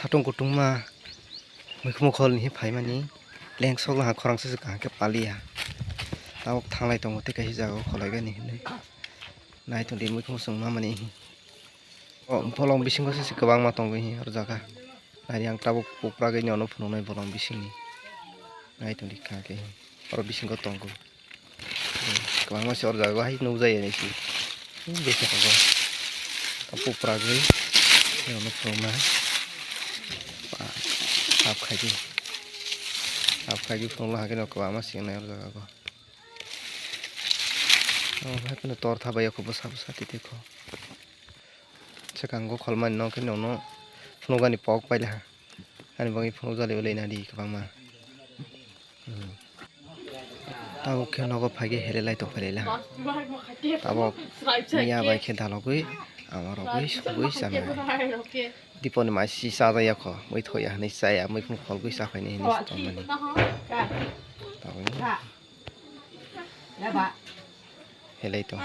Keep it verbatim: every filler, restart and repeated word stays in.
Satung kutungma mikhumu kholni phaimani lengsok laha khorang se kaham khe paliya. Tabuk thanglai tongo tei kaisa jagao kholaigani hinwi. Nai tongdi mikhumu chwng mamani. O bolong bisingo se kwbangma tongo hi oro jaga. Nai ang tabuk pukragwi nono phunuknai bolong bisingni. Nai tongdi kha khe hi. Oro bisingo tongo. Kwbangma se oro jaga o hai nukjai ani se. Bese tongo. Pukragwi nono phunuknai. Sap khaidi. Sap khaidi phunukla hakhe no kwbangma se wngnai oro jaga o. Omo hai phano tor thabai ya kho bwsa bwsa twi twi kho. Swkango kholmani no khe nono phunukgani pok paila ha. Ani bagwi phunukjali ulaina di kwbangma. Hmm. Tabuk khe nogo phaikhe helelai tongphailaila ha. Tabuk miya bai khe dalogwi ama rogwi sugwi chana. Diponi mai si chajak ya kho, mui thoya hinwi chaya, mui phung kholgwi chaphaini hinwi se tongmani. Tabuk helai tong.